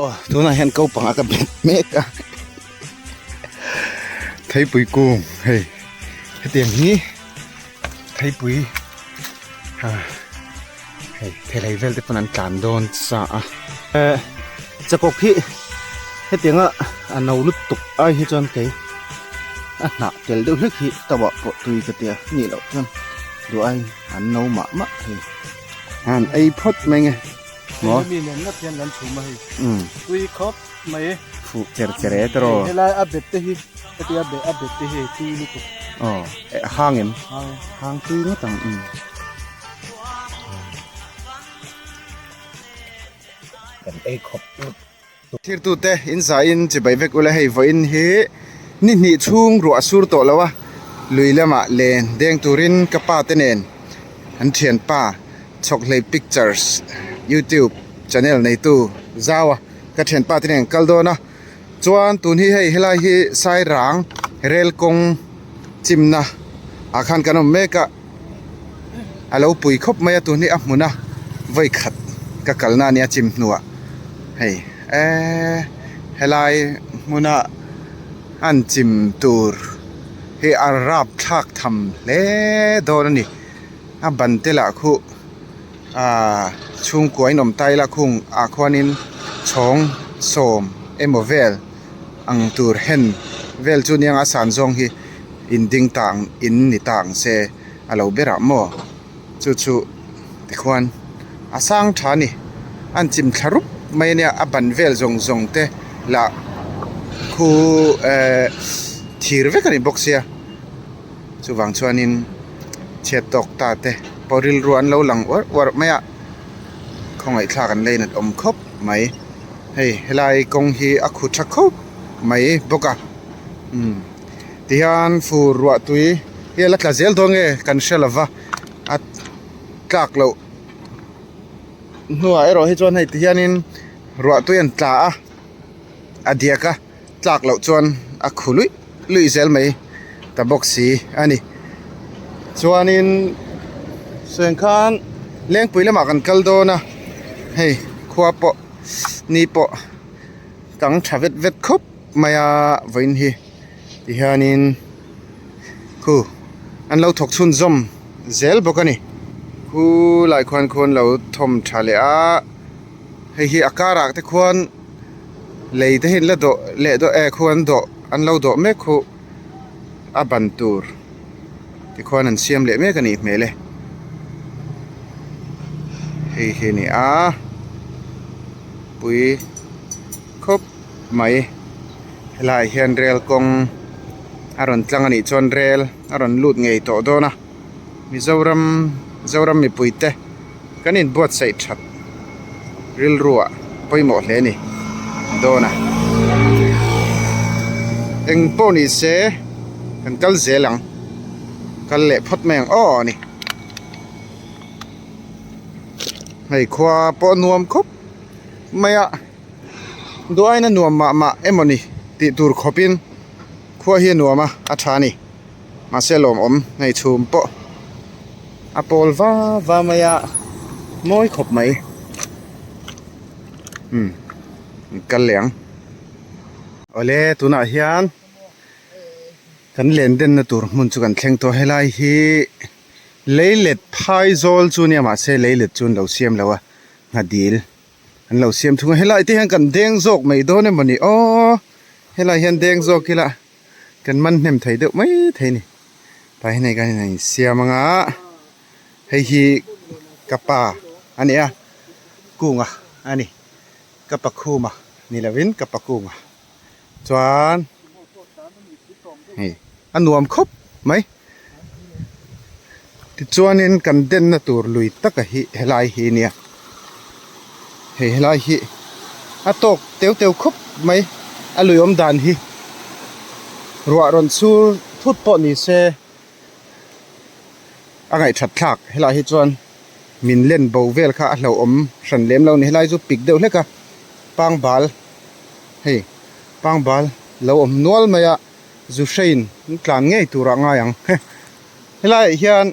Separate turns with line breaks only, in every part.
Aw tunah hian ko panga ka bet mek a theipui kung hei hetiang hi theipui ah hei thehlei vel te pawn an tlan dawn sa a eh chakawk hi hetianga a no lutuk ai hi chuan kei a hnah tel deuh hlek hi tawah pawh tui ka tia nih loh chuan duh aiin an no mah mah thei an ei phawt mai nge.
Maw? Mi nen ngat hian kan chhum a hei. Tui khawp mai.
Fuh cher cher e tawrh.
Helai a bet te hi heti a bet a bet te hi tui lutuk.
Aw eh hang em?
Hang.
Hang tui ngawt ang um. Kan ei khawp lut. Thirtute in zaiin chibai vek ula hei vawiin hi ni hnih chhung ruah a sur tawh lo a, lui lamah len deng turin ka pa te nen an thianpa Chhawkhlei Pictures YouTube channel neitu zau a ka thianpa te nen kal dawn a, chuan tun hi hei helai hi Sairang rel kawng chimna ah khan kan awm mek a, a lo pui khawp mai a tun hi a hmun a vawi khat ka kalna ania chim hnuah hei eee helai hmuna an chim tur hi a rap thlak tham hle dawn a ni a ban te lah khu ahh chhungkua in awm tai la khung ah khuanin chhawng sawm emaw vel ang tur hen vel chu nia a san zawng hi in ding ta ang in ni ta ang se a lo ber ah maw chu chu tikhuan a sang tha a ni an chim thla rup mai ania a ban vel zawng zawng te lah khu ehh thir vek a ni bawk sia chuvang chuanin chhiat tawk ta te pawh rilru an lo lang uarh uarh mai a khawngaih thlak an lei nat awm khawp mai hei helai kawng hi a khu tha khawp mai bawk a umm. Tihian fur ruah tui hi a la tla zel dawn nge kan hre lova a tlak loh hnuah erawh hi chuan hei tihianin ruah tui an tla a a diak a tlak loh chuan a khu luih luih zel mai ta bawk si a ni chuanin seng khan lengpui lamah kan kal dawn a hei khua pawh ni pawh tang tha vet vet khawp. Mai a vawiin hi tihianin khu an lo thawk chhunzawm zel bawk a ni khu lai khuan khuan lo thawm tha leh a hei hi a karah te khuan lei te hi an la dawh leh dawh e khuan dawh an lo dawh mek khu a ban tur tikhuan an siam leh mek a nih hmel e hei hi a ni a pui khawp. Mai helaiah hian rel kawng a rawn tlang a nih chuan rel a rawn lut ngei tawh dawn a Mizoram Zoram mipui te kan inbuatsaih that rilruah pawimawh hle a ni dawn a eng pawh ni se kan kal zel ang kal leh phawt mai ang aw a ni hei khua pawh a nuam khawp mai a. Duaina nuam mah mah emaw ni tih tur khawpin khua hi a nuam a, a tha a ni. Mahse lawmawm hei chhum pawh a pawl va va mai a, mawi khawp mai. Umm kal leh ang. Awle tunah hian kan len denna tur hmun chu kan thleng tawh a, helai hi leilet phaizawl chu nia mahse leilet chu an lo siam lo a, nghadil. An lo siam thung a helai te hian kan deng zawk mai dawn emaw ni aw helai hian deng zawk ila kan man hnem thei deuh mai thei a ni tah hian hei kan in siam anga hei hi ka pa a ni a kunga a ni ka pa khuma ni lovin ka pa kunga chuan hei a nuam khawp mai tichuanin kan denna tur lui taka hi helai hi nia hei helai hi a tawk teu teu khawp mai a lui awm dan hi ruah rawn chhur thut pawh ni se a ngaihthat thlak helai hi chuan min len bo vel kha a hlauhawm hran lem lo a ni helai chu pik deuh hlek a pangbal hei pangbal lo awm nual mai a. Zu hrein an tlan ngei turah ngai ang. Helaiah hian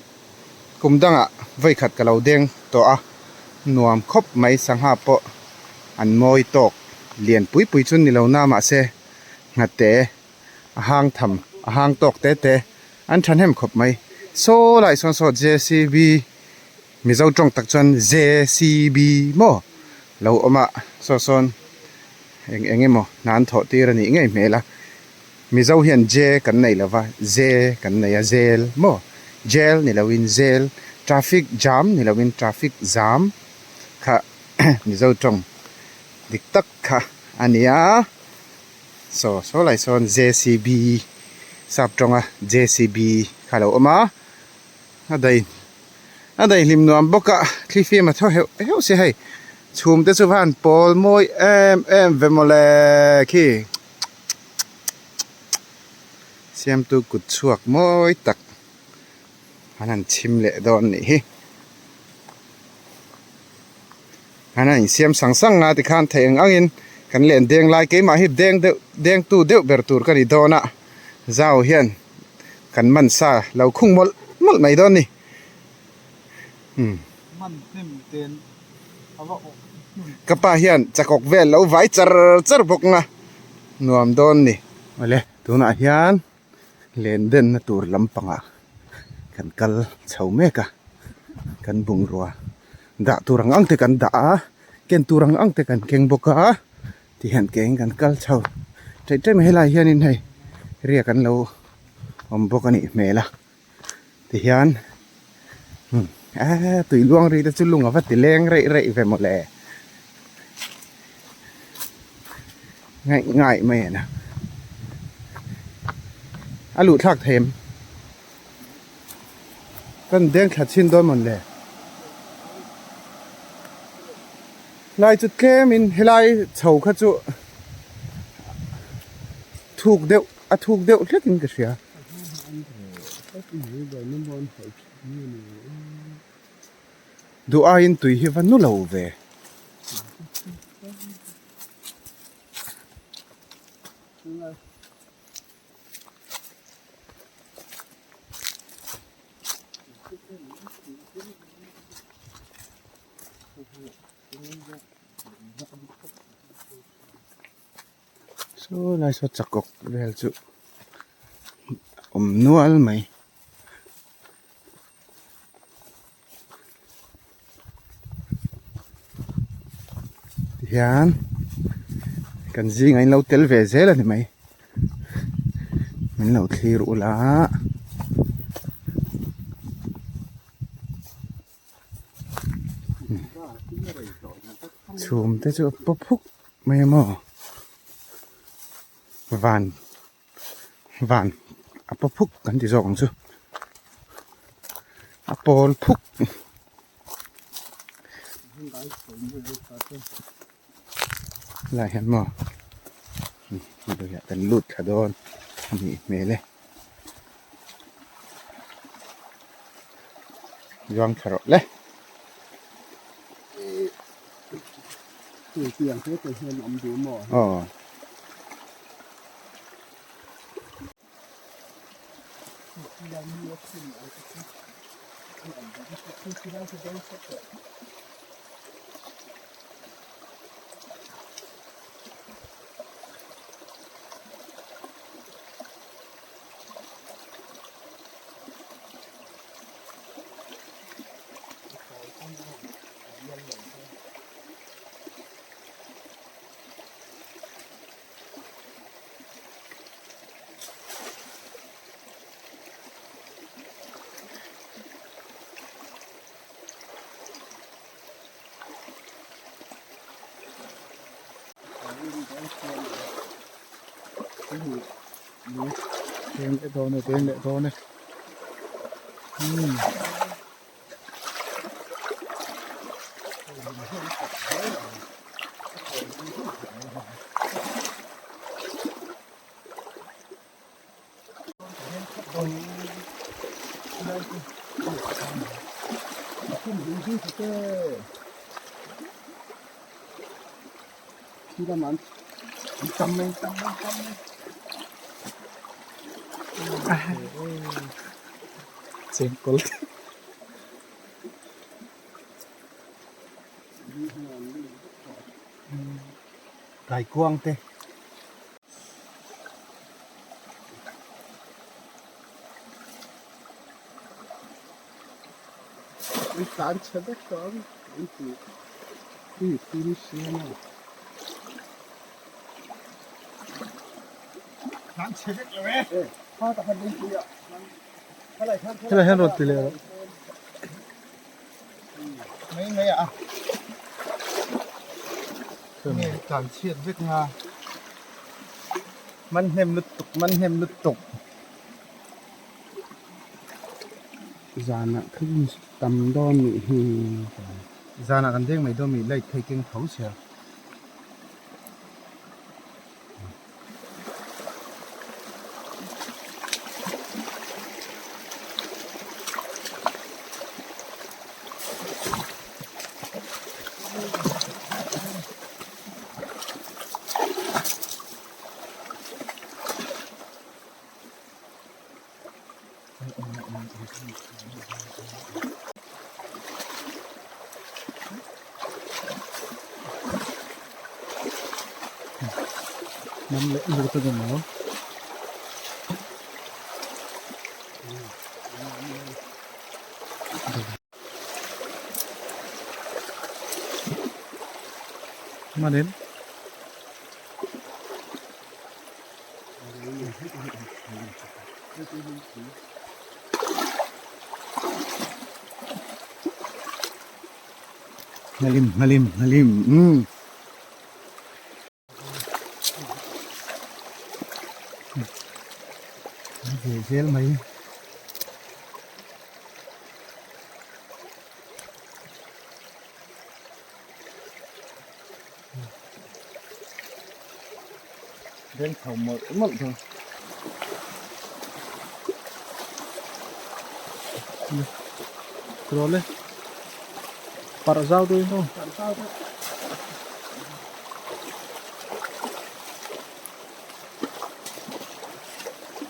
kum dangah vawi khat ka lo deng tawh a, nuam khawp mai sangha pawh an mawi tawk Lian pui pui chu ni lo na mahse nghate a hang tham a hang tawk te te an thahnem khawp mai. Saw lai sawn saw JCB Mizo tawng tak chuan JCB maw lo awm a saw sawn eng eng emaw hna an thawh tir a nih ngei hmel a. Mizo hian J kan nei lo va J kan nei a zel maw jail ni loin zel traffic jam ni loin traffic zam kha Mizo tawng dik tak kha a ni a saw saw lai sawn JCB sap tawnga JCB kha a lo awm a a dai a daihlim nuam bawk a thlifim a thaw heuh heuh si hei chhum te chu van pawl mawi em em ve mawle khi. Siamtu kut chhuak mawi tak an han chhim leh dawn nih hi. An han insiam sang sang a tikhan theih ang angin kan len deng lai keimah hi deng deuh deng tu deuh ber tur ka ni dawn a zau hian kan man sa lo khung mawlh mawlh mai dawn a ni. Umm. Ka pa hian chakawk vel lo vai char char bawk nga nuam dawn ni. Awle tunah hian len denna tur lampangah kan kal chho mek a kan bungrua dah tur ang ang te kan dah a ken tur ang ang te kan keng bawk a tihian keng kan kal chho ṭaih ṭaih mai helai hianin hei riak an lo awm bawk a nih hmel a. Tihian eee tui luang ri te chu lung a va ti leng reih reih ve mawle ngaih ngaih mai a na a luh thlak thei em kan deng thla chhin dawn mawn le helai chu tlem in helai chho kha chu thuk deuh a thuk deuh hlek in ka hria. Duh aiin tui hi va nu lo ve. Saw lai saw chakawk vel chu awm nual mai. Tihian kan zingah in lo tel ve zel a ni mai. Min lo thlir ula. Chhum te chu a paw phuk mai a maw van van a paw phuk kan ti zawk ang chu a pawl phuk. Helai hian maw kan lut thla dawn a nih hmel e. Zuang thla rawh le. Aw.
Deng leh dawn e deng leh dawn e umm. Chengkawl te.
Kaikuang te.
An tlan chhe vek tawh ang an ti tui pum siam a.
Tlan chhe vek lo e. Kha tak han ding pui a.
Helai hian rawn ti leh rawh.
Mai mai a. Nge tlan chhiat vek nga. Man hnem lutuk man hnem lutuk.
Zanah kha in tam dawn nih hi.
Zanah kan deng mai dawn mi light phei keng tho sia.
Nam leh lut a ni maw? Manin.
Ngalim ngalim ngalim umm. Ve zel mai. Veng chho mawlh mawlh thung.
Tiraw le parh zau deuh in aw.
Parh zau deuh.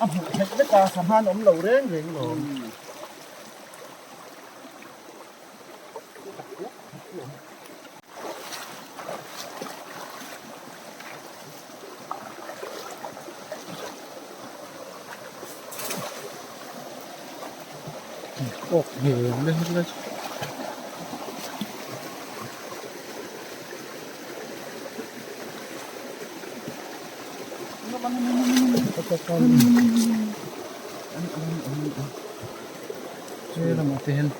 A hmuh theih vek a sangha an awm lo reng reng lo.
Awk ngei ang le helai chu. He lamah te hian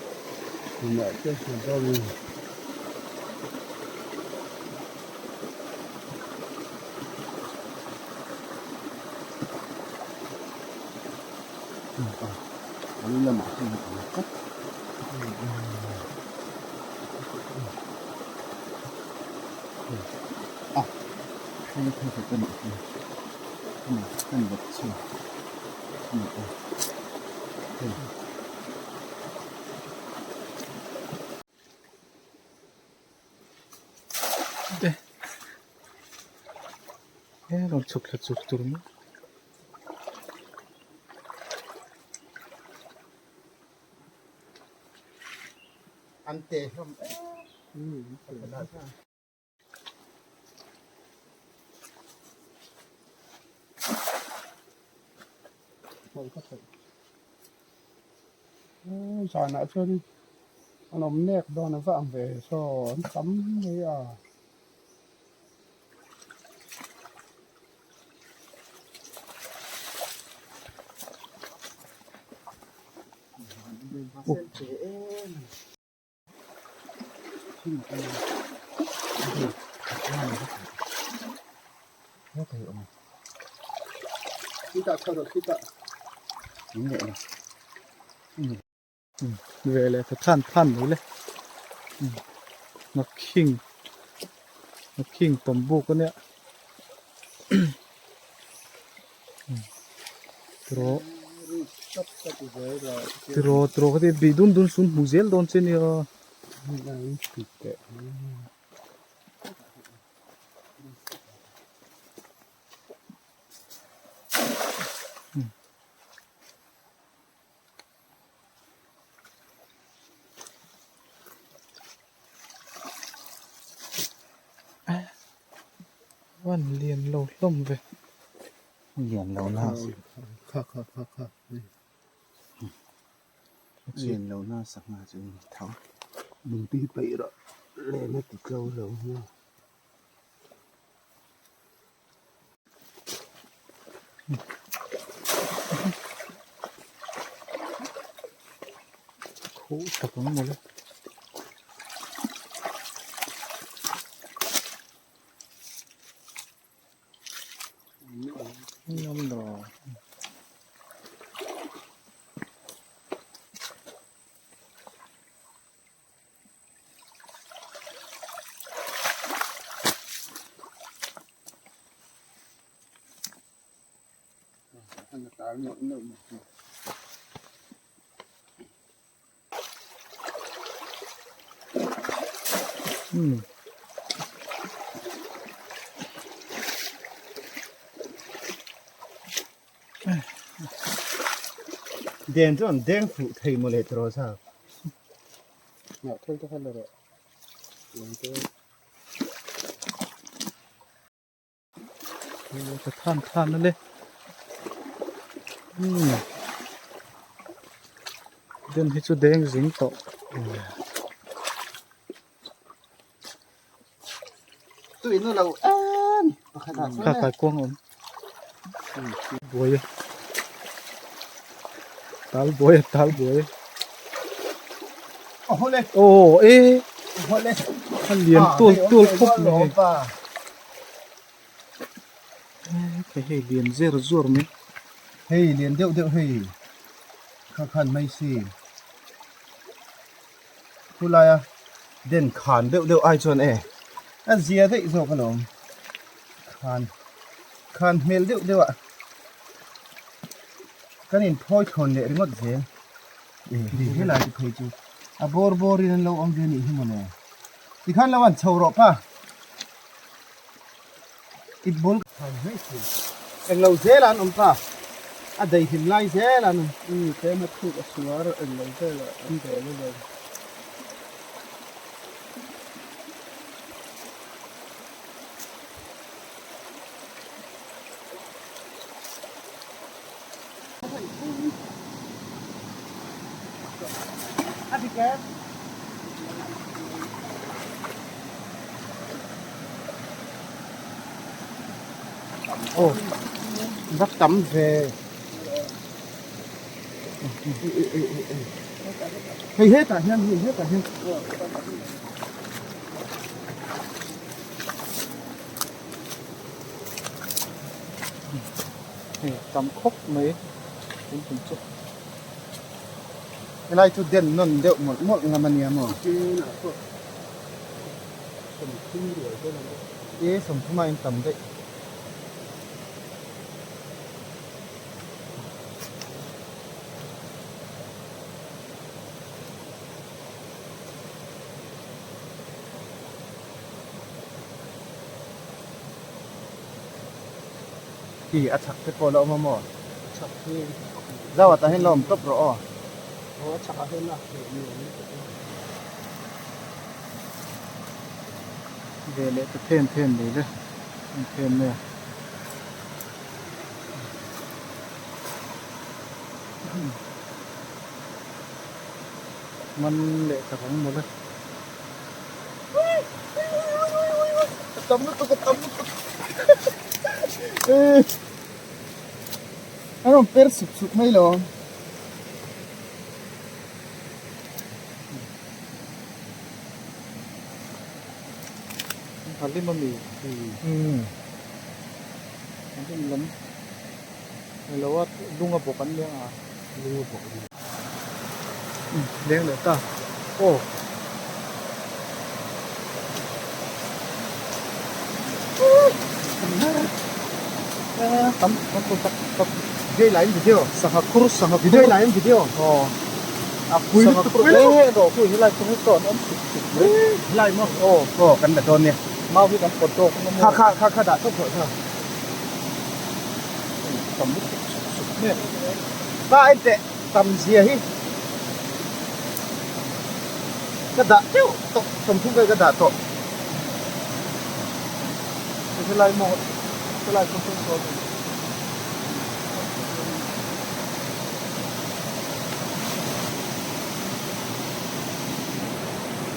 Te he rawn chhuk thla chur chur mai.
An te hlawm em em.
Zanah chuan an awm nek dawn a va ang ve saw an tam mai a. Ve leh ta than than mai le nghakhing nghakhing tawm buk a nia tiraw tiraw tiraw kha ti bih dun dun sun hmu zel dawn che nia.
Van lian lo hlawm ve.
Lian lo na.
Kha kha kha kha.
Lian lo na sangha chu ni tho.
Lungte hi paih rawh len a ti tlo lo nia.
Khuh tak ang mawle. Ngam lo.
Den chu an deng fuh thei mawle tiraw sa.
Ngah thil te kha la rawh. Lungte.
Ka than than a le. Umm. Den hi chu deng zing tawh.
Tuin a lo em pakhat ah chuan.
Kha kai kuang awm. Buai a. Tal buai a tal buai a.
Aw le.
Aw e.
Aw le.
A lian tual tual khawp mai hei. Hei hei lian zer zuar mai.
Hei lian deuh deuh hei kha khan mai si. Thu laia den khan deuh deuh ai chuan e a zia daih zawk alawm khan khan hmel deuh deuh ah kan in phawi thlawn leh ringawt zel e hei helai te phei chu a bawr bawr in an lo awm ve anih hi mawle tikhan lo an chho rawh pa it bul khan mai si englo zel an awm pa a daihlim lai zel an awm.
Umm tlem a thuk a suar englo vel ah an dawl a lo.
Aw va tam ve hei hetah hian hei hetah hian.
Hei tam khawp mai tun tum chu.
Helai chu den nawn deuh mawlh mawlh ngam ania maw? E sawmthum a in tam daih. Hi a chhak te pawh la awm a maw?
Chhak hi
Zau ah tah hian la awm tawp rawh aw.
Aw a chhak ah hian lak theih a ni awm tawp a.
Ve leh ta phen phen mai le an phen mai a. Man leh tak ang mawle.
A tam lutuk a tam lutuk a rawn per sup sup mai lo.
Halim ami halim lam ilo a lung a bawk an leng a
lung a bawk an
leng leh ta aw. Tam tam tak tak
Video lai video
sangha khur sangha khur
video lai video
aw
a pui
sangha
lutuk
khur
pui
e
lutuk
rawh hu helai chu saw an awm suk suk mai
helai maw
aw
aw kan la dawn nia
mau hi kan pawt tawk ang
kha kha kha kha dah tawp rawh kha
tam lutuk suk suk mek
pa en teh tam zia hi ka dah teuh tawh 30 vel ka dah tawh
helai maw Helai pawh sawn sawn a ni.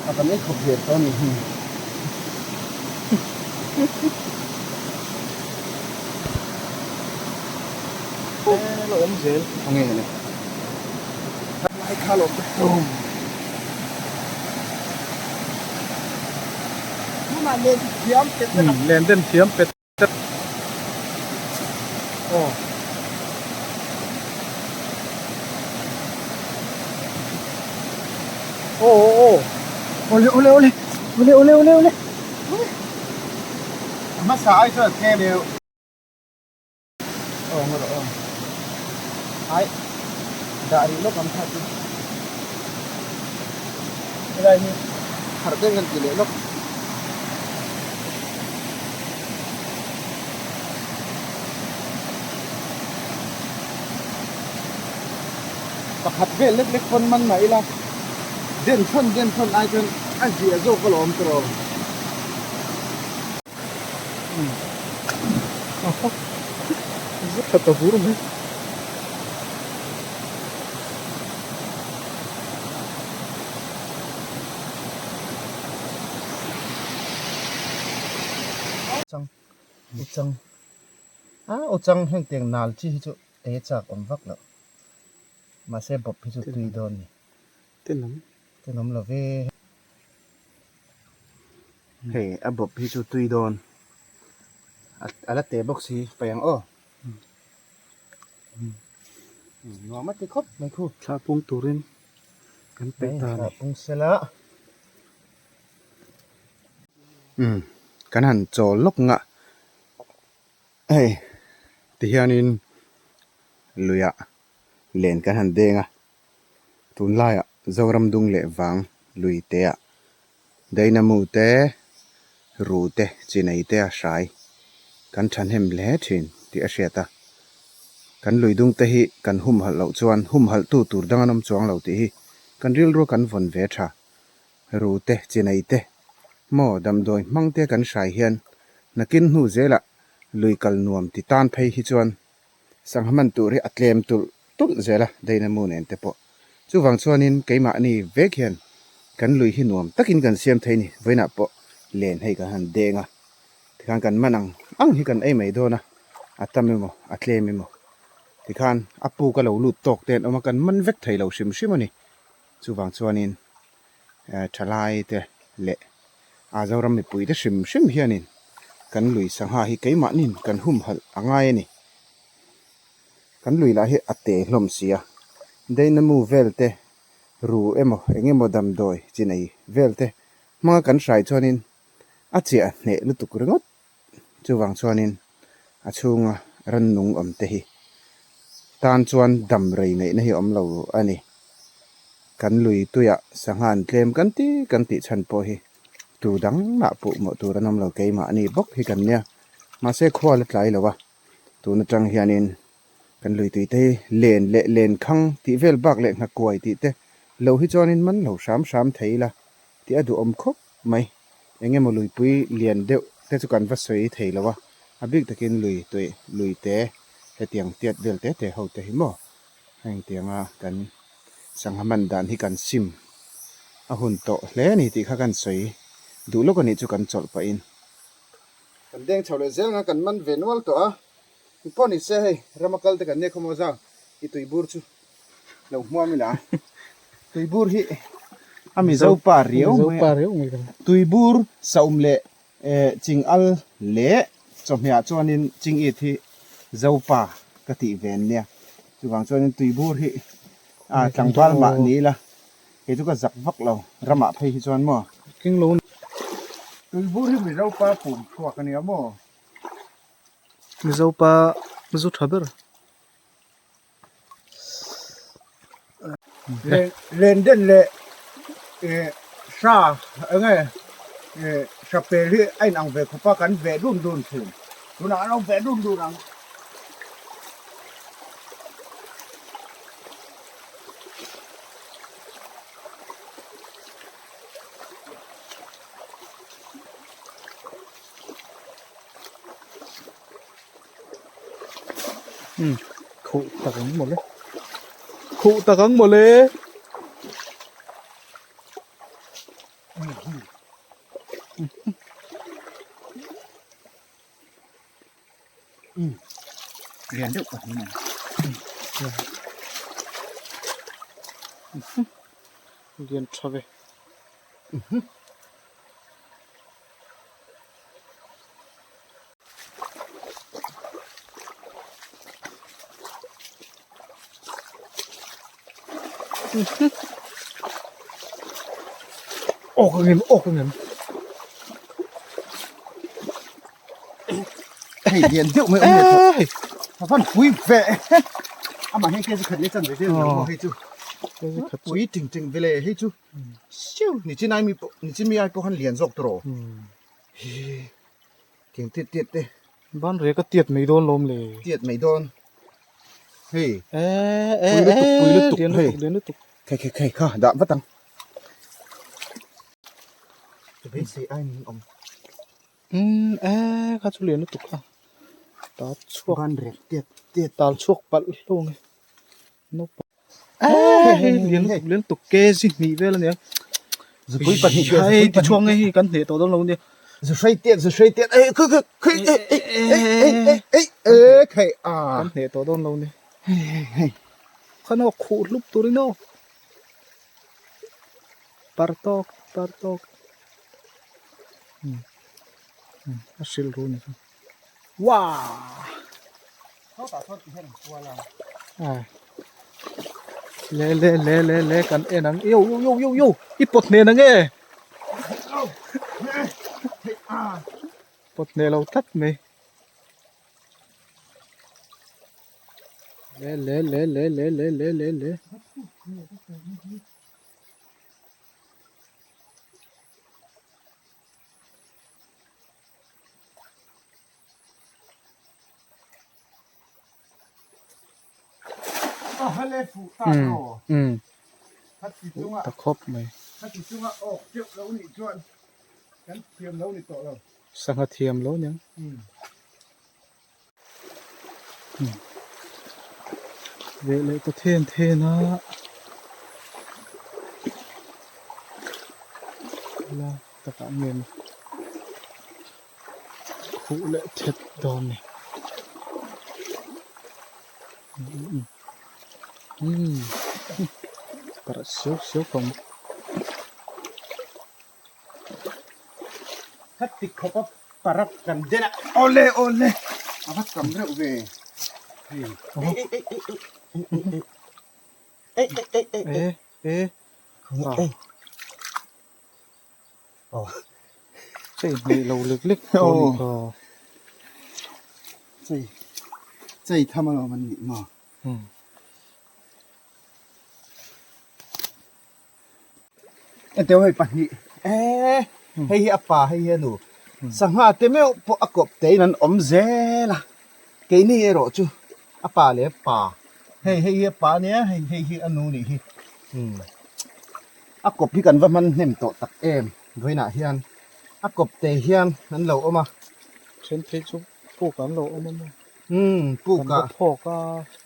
A kan ei khawp ve tawh a ni hi.
La awm zel.
Khawnge le. Lai kha lo te.
Tunah len thiam pet vek a.
Len den thiam pet vek. Aw. Aw aw aw.
Awle awle awle. Awle awle awle awle. A hmasa ai chuan a tlem deuh. Aw ngaw rawh aw. Ai dah rih lawk ang kha chu. Helai hi harh deuh hian ti leh lawk. Pakhat vel lek lek pawn man mah ila den thawn den thawn ai chuan a ziah zawk alawm tawh.
Tha ta vur mai.
Chang u chang a u chang heng tiang nal chi hi chu ei a chak awm vak loh mahse bawp hi chu tui dawn ni.
Tenawm.
Tenawm lo ve. Hei a bawp hi chu tui dawn a la teh bawk si paih ang aw nuam a ti khawp mai khu.
Thla pung turin kan peih ta a ni.
Thla pung sela umm kan han chawl lawk ngah hei tihianin luiah len kan han deng a. Tunlaiah Zoram dung leh vang lui teah Dynamo te, ru te, chinei te a hrai kan thahnem hle thin tih a hriat a. Kan lui dung te hi kan humhalh loh chuan humhalh tu tur dang an awm chuang lo tih hi kan rilru kan vawn ve tha. Ru te, chinei te, maw damdawi hmang te kan hrai hian nakin hnu zelah lui kal nuam ti tan phei hi chuan Sangha man tur hi a tlem tulh tulh zel a, Dynamo nen te pawh. Chuvang chuanin keimahni vek hian kan lui hi nuam takin kan siam thei ni. Vawiinah pawh len hei kan han deng a, tikhan kan man ang ang hi kan ei mai dawn a, a tam emaw a tlem emaw tikhan a puk a lo lut tawk te an awm a, kan man vek thei lo hrim hrim a ni. Chuvang chuanin thalai te leh a Zoram mipui te hrim hrim hianin kan lui sangha hi keimahnin kan humhalh a ngai a ni. Kan lui lah hi a te hlawm si a, Dynamo vel te, ru emaw eng emaw damdawi chi nei vel te hmanga kan hrai chuanin a chiah hneh lutuk ringawt. Chuvang chuanin a chhunga rannung awm te hi tan chuan dam rei ngaihna hi awm lo a ni. Kan lui tuiah sangha an tlem kan ti kan tih chhan pawh hi tu dang mah puh mawh tur an awm lo keimahni bawk hi kan nia. Mahse khua la tlai lo a, tun atang hianin kan lui tui te hi len leh len khang tih vel bak leh nghakuai tih te lo hi chuanin man lo hram hram thei ila tih a duhawm khawp mai. Eng emaw luipui lian deuh te chu kan va sawi thei lo a, a bik takin lui tui lui te hetiang tiat vel te te ho te hi maw heng tianga kan sangha man dan hi kan sim a hun tawh hle a ni tih kha kan sawi duh lawk a nih chu kan chawlh pahin. Kan deng chho leh zel anga kan man ve nual tawh a, engpawh ni se hei rama kal te kan nia khaw maw zau i tuibur chu lo hmuam ila tuibur hi a mizo pa riau mai a tuibur saum leh ching al leh chawhmeh ah chuanin ching it hi zopa ka tih ve an nia chuvang chuanin tuibur hi a tlangval mah ni ila kei chu ka zak vak lo ramah phei hi chuan maw tuibur hi mizo pa pum chhuak a nia maw
mizo pa zu tha ber.
Len den leh hra eng nge hra pel hi a inang ve khawp a kan veh dun dun thin tunah an lo veh dun dun ang.
Umm khuh tak ang mawle. Khuh tak ang mawle.
Lian deuh pahnih a ni.
Lian tha ve. Awk ang em awk ang em.
Hei lian deuh mai awm leh tawh. A van pui ve. Amah hian kezi khat leh chan ve zel lo hei chu.
Kezi khat
pui ting ting vele hei chu. Siu ni chin ai mi pawh ni chin mi ai pawh khan lian zawk tawh rawh. Hi tiang tiat tiat te.
Ban rek a tiat mai dawn lawm le.
Tiat mai dawn. Hei.
Eh eh
Pui lutuk pui lutuk
lian
hei.
lutuk lian lutuk.
Khei khei khei kha dah vat ang. Ka beisei ai min awm.
Umm eh kha chu lian lutuk a. Tal chhuak.
Ban rek tiat tiat.
Tal chhuak palh hlawm e. Naupang. Eh hei lian lutuk lian lutuk kg hnih vel a nia.
Zupui pahnih ke
Hei tichhuak nge hi kan hneh tawh dawn lo nia.
Zu hrei tiat zu hrei tiat ei khui khui khui ei ei ei ei ei ei ei khei a.
Kan hneh tawh dawn lo nia.
Hei hei hei.
Khan aw khuh hlup turin aw. Par tawk par tawk. A hrilh ru ni chu. Wow! Le le le le le kan en ang yo yo yo yo yo i pawt hnen ang e pawt hne lo tlat mai le le le le le le le le le Ta khawp mai. Sangha thiam lo aniang. Veh leh ta then then a. La takah nge maw khuh leh thet dawn ni. Umm parh siau siau ka awm.
Khati khawpa parat kan den a awle awle a va tam reuh ve hei ei ei ei ei ei ei ei ei
ei ei
aw
chei hneih lo lek lek dawn ni kha
chei chei tham alawm an nih maw Enteu hei pahnih eee hei hi a pa hei hi a nu sangha te meuh pawh a kawp tein an awm zel a keini erawh chu a pa leh a pa hei hei hi a pa ania hei hei hi a nu nih hi umm a kawp hi kan va hman hnem tawh tak em vawiinah hian a kawp te hian an lo awm a
then phei chu puk an lo awm a maw
umm puk
kan va phawk a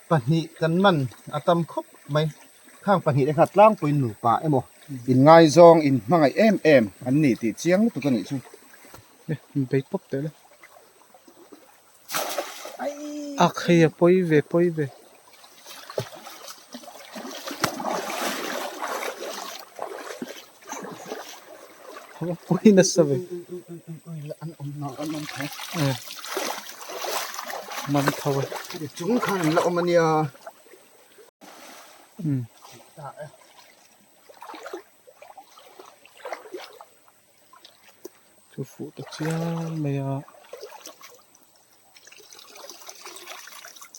pahnih kan man a tam khawp mai. Khang pahnih te kha tlangpui nupa emaw inngaizawng inhmangaih em em an ni tih chiang lutuk a nih chu.
Le bei pawp teh le. Ak hei a pawi ve pawi ve. A pawi nasa ve.
An awm lo an awm tho.
Man tho e.
Chung khan an la awm a nia.
Chu fuh ta chiang mai a.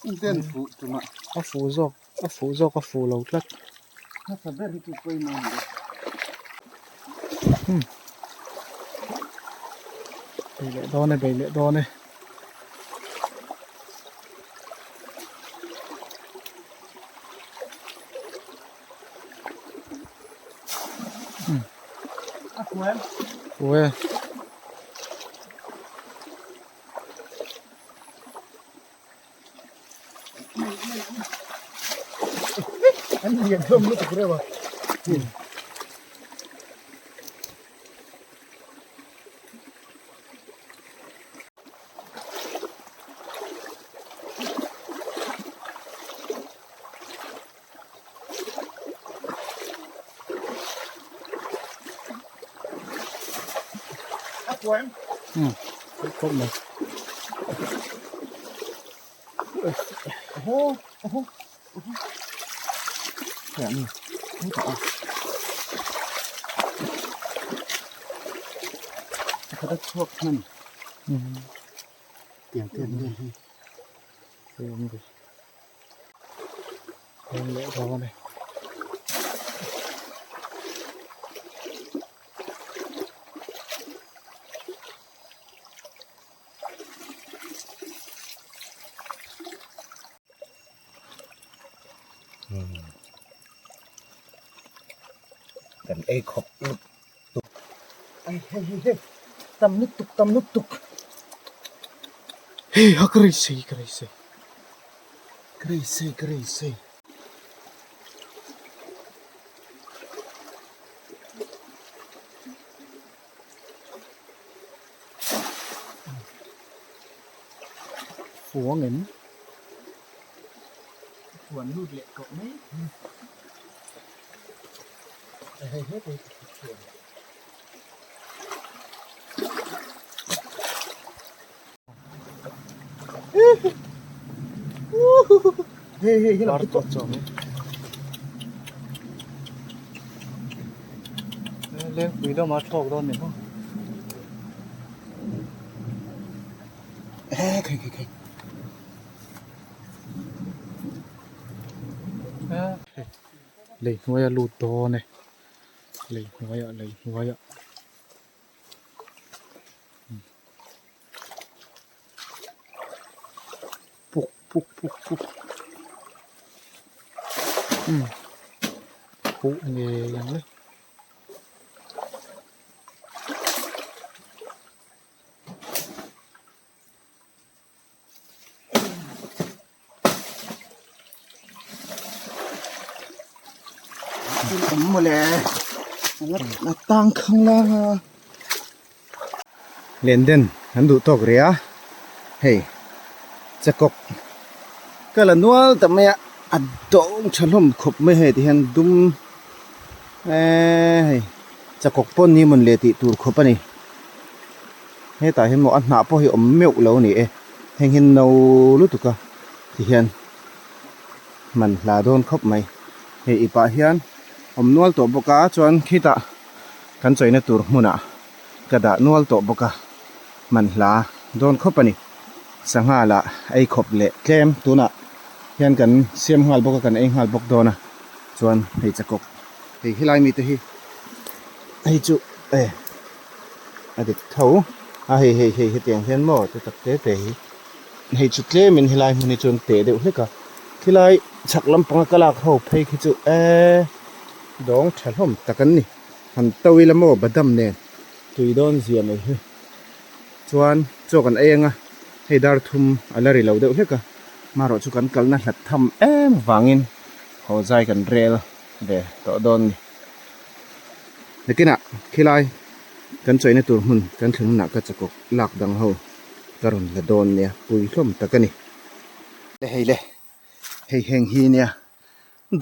Engten fuh tumah.
A fuh zawk a fuh zawk a fuh lo tlat.
Hmasa ber hi chu pawimawh a ni e.
Bei leh dawn e bei leh dawn e. Ue.
An lian hlawm lutuk reuh a. A kuam.
Hmm. Khawp mai.
Oho, oho, oho. Kaya ni. Ni ta. Kada chhuak hman.
Hmm.
Tiang tiang ni hi.
Hei awm ve. Awm leh dawn e.
Kan ei khawp lut tuk.
Ai hei hei hei tam lutuk tam lutuk.
Hei ha ka rei sei ka rei sei.
Ka rei sei ka rei sei.
Fuang em?
Fuan lut leh tawh mai. Hei hei hei fuan. Hei hei hei
Var tawh chuang e. Lengpui lama thlawk dawn ni maw?
Hei khai khai khai.
Lei hnuaia lut dawn e. Lei hnuaiah lei hnuaiah. Puk puk puk puk. Umm huh ngei ang le.
Awm mawle a tang khang lang a len den an duh tawk rih a hei chakawk ka la nual ta mai a a dawng tha hlawm khawp mai hei tihian dum eee hei chakawk pawh ni mawn le tih tur khawp a ni. Hetah hian maw a hnah pawh hi awm meuh lo a ni e, heng hi no lutuk a ti hian man hla dawn khawp mai. Hei ipah hian awm nual tawh bawk a chuan khitah kan chawina tur hmunah ka dah nual tawh bawk a, man hla dawn khawp a ni. Sangha lah ei khawp leh tlem tunah hian kan siam nghal bawk a kan ei nghal bawk dawn a chuan hei chakawk hei helai mite hi hei chu e. A dik tho a hei hei hei hetiang hian maw te tak te te hi hei chu tlemin helai hmun hi chuan teh deuh hlek a khilai chhak lampanga ka lak ho phei khi chu eee dawng tha hlawm tak an ni han to ila maw badam nen tui dawn zia mai hi chuan chaw kan ei anga hei dar thum a la ri lo deuh hlek a marawh chu kan kalna hlat tham em vangin haw zai kan rel ve tawh dawn a ni. Nakinah khilai kan chawina tur hmun kan thleng hunah ka chakawk lak dang ho ka rawn la dawn nia pui hlawm tak a ni. Le hei le hei heng hi nia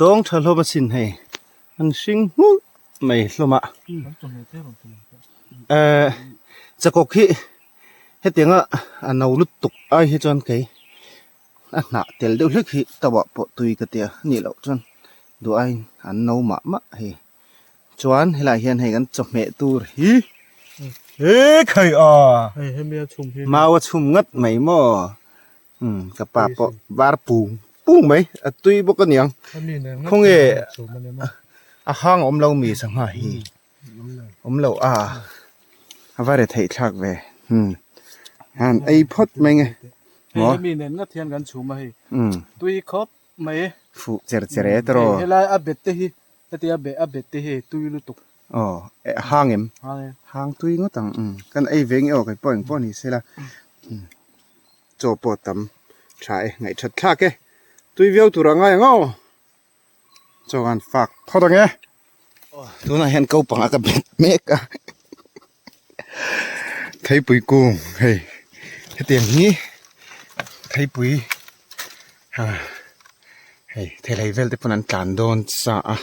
dawng tha hlawm asin hei an hring hmulh mai hlawm a ehh chakawk hi hetianga a no lutuk ai hi chuan kei a hnah tel deuh hlek hi tawah pawh tui ka tia nih loh chuan duh aiin an no mah mah hei chuan helaiah hian hei kan chawhmeh tur hi he khai a mau a chhum ngat mai maw umm ka pa pawh var pung pung mai a tui bawk a niang khawnge a hang a awm lo mi sangha hi awm lo a a va re theih thlak ve umm han ei phawt mai nge
maw hemi nen ngat hian kan chhum a hei tui khawp mai
fuh cher cher e tawrh
helai a bet te hi heti a bet a bet te hi tui lutuk
aw eh hang em hang tui ngawt ang umm kan ei ve nge aw kei pawh engpawh ni sela chaw pawh tam tha e ngaihthat thlak e. Tui viau tur a ngai ang aw. Chaw kan fak phawt ang e. Tunah hian ko panga ka bet mek a. Theipui kung hei hetiang hi theipui ha hei thehlei vel te pawn an tlan dawn sa a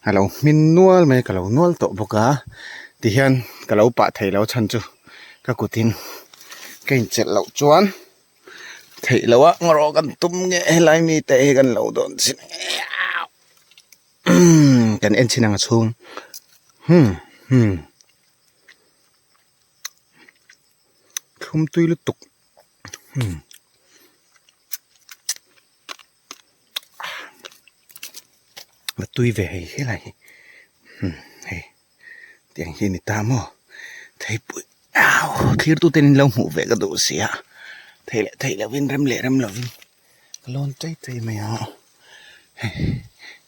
a lo hmin nual mai a ka lo nual tawh bawk a tihian ka lo pah thei lo chhan chu ka kutin ka inchelh loh chuan. Theih loh a ngarawh kan tum nge helai mi te hi kan lo dawn chin kan en chin ang a chhung hmm hmm thlum tui lutuk hmm la tui ve hei helai hi hmm hei. Tiang hi a ni ta maw? Theipui au thlir tute in lo hmuh ve ka duh sia thei leh thei lovin rem leh rem lovin ka lawn chei chei mai a hei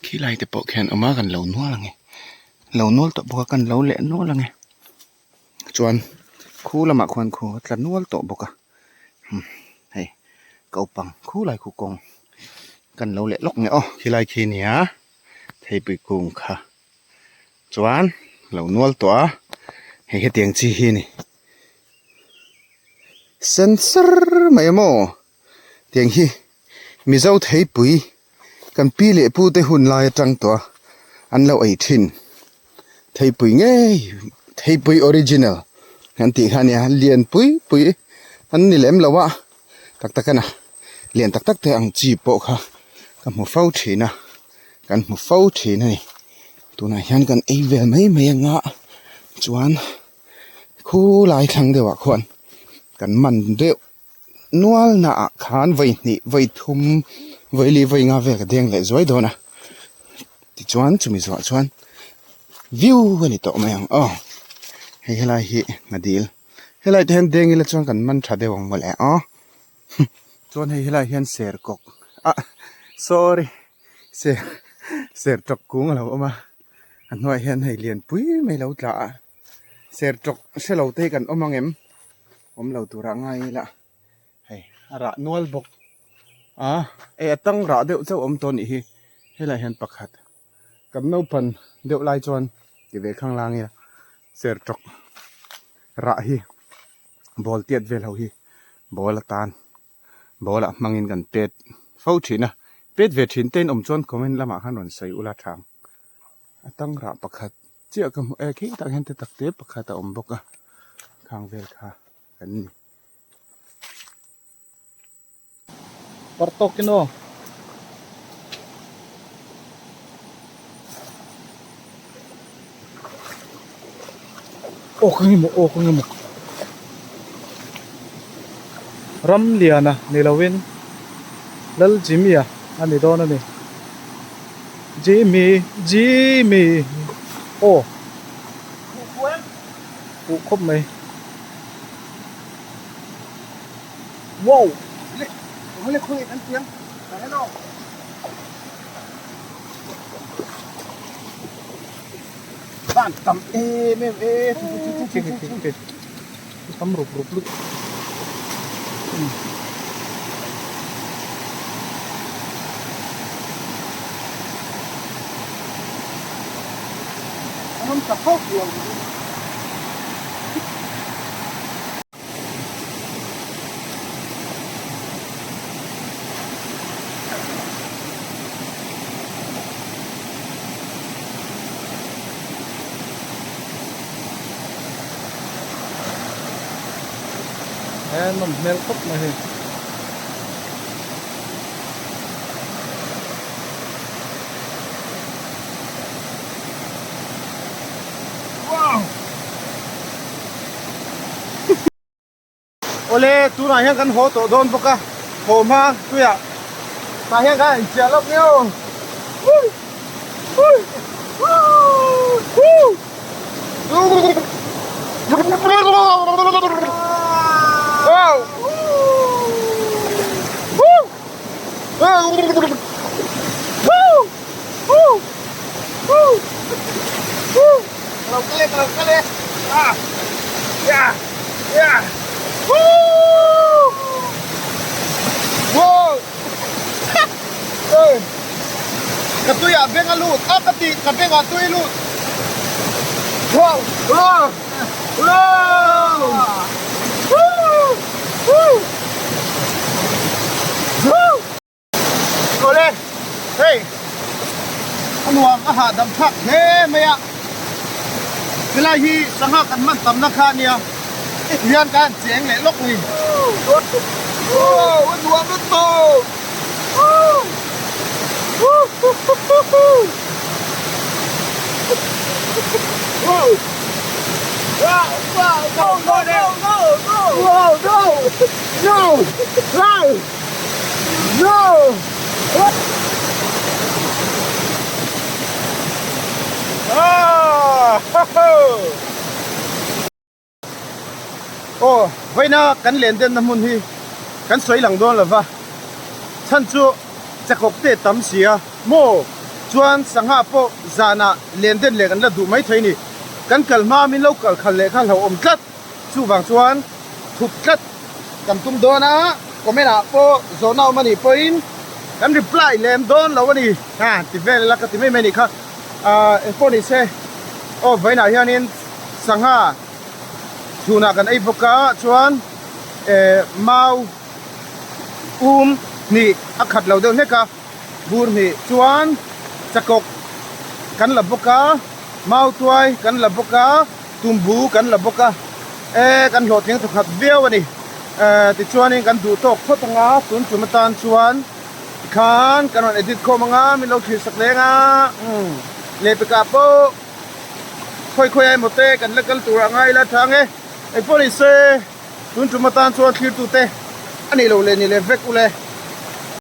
khilai te pawh khian awm a kan lo nual ang e lo nual tawh bawk a kan lo leh nual ang e chuan khu lamah khuan khu a tla nual tawh bawk a hei kopang khulai khu kawng kan lo leh lawk nge aw khilai khi nia theipui kung kha. Chuan lo nual tawh a hei hetiang chi hi a ni sen sar mai a maw tiang hi mizo theipui kan pi leh pu te hun lai atang tawh a an lo ei thin theipui ngei theipui original an tih kha a nia lian pui pui an ni lem lo a tak tak a na lian tak tak te ang chi pawh kha ka hmu fo thin a. Kan hmu fo thin a ni. Tunah hian kan ei vel mai mai anga chuan khulai thlang deuhah khuan kan man deuh nual naah khan vawi hnih vawi thum vawi li vawi nga vel ka deng leh zuai dawn a tichuan chumi zawhah chuan view a ni tawh mai ang aw hei helai hi a dil helai te hian deng ila chuan kan man tha deuh ang mawle aw. Chuan hei helaiah hian ser kawk ah sorry ser ser tawk kung a lo awm a a hnuaiah hian hei lian pui mai lo tla a ser tawk hre lo te hi kan awm ang em awm lo turah ngai ila hei a rah nual bawk a hei a tang rah deuh chauh a awm tawh a nih hi helaiah hian pakhat kan naupan deuh lai chuan ti ve khang lang ila ser tawk rah hi. Ball tiat vel ho hi ball atan ball ah hmangin kan pet fo thin a pet ve thin te in awm chuan comment lamah khan rawn sawi ula tha ang a tang rah pakhat chiah ka hmu e khi tah hian te tak te pakhat a awm bawk a khang vel kha kan ni.
Par tawk in aw. Aw ka nge maw aw ka nge maw. Ram liana ni lovin Lal Jimmy-a a ni dawn a ni. Jimmy Jimmy aw fuh khawp mai.
Wow! Le, le khawi kan tiang. Hello. Van tam em em e.
Tam rup rup lut.
Anam ta khop lo.
He nawm hmel khawp mai hei.
Awle tunah hian kan haw tawh dawn bawk a haw hma tuiah tah hian kan inchiah lawk nge aw
Ka lo kal e, ka lo kal e. Ah! Yeah! Yeah! Woo! Whoa!
Ka tuiah beng a lut a ka tih ka bengah tui lut. Wow! Wow! Wow! Woo! Woo! Woo! Awle hei a nuam a hahdam thlak hle mai a helai hi sangha kan man tamna kha a nia tihian ka han cheng leh lawk ni. Wow a nuam lutuk Aw vawiina kan len denna hmun hi kan sawi lang dawn lova chhan chu chakawk te tam si a maw chuan sangha pawh zanah len den leh kan la duh maithei a ni kan kal hma min lo kal khalh leh kha hlauhawm tlat. Chuvang chuan thup tlat kan tum dawn a, comment ah pawh zawhna awm a nih pawhin kan reply lem dawn lo a ni. Ha ti vel ila ka ti mai mai a nih kha. Ahh engpawh ni se aw vawiinah hianin sangha chhunah kan ei bawk a, chuan eh mau um hnih a khat lo deuh hlek a, bur hnih chuan chakawk kan la bawk a, mau tuai kan la bawk a. Tumbu kan la bawk a, e kan hlawhtling tha khat viau a ni. E tichuanin kan duh tawk phawt anga tun tum atan chuan tikhan kan rawn edit khawm anga min lo thlir sak leng a, umm lehpekah pawh khawi khawi emaw te kan la kal tur a ngai ila tha ang e. Engpawh ni se tun tum atan chuan thlir tute a nih loh leh ni leh vek ule.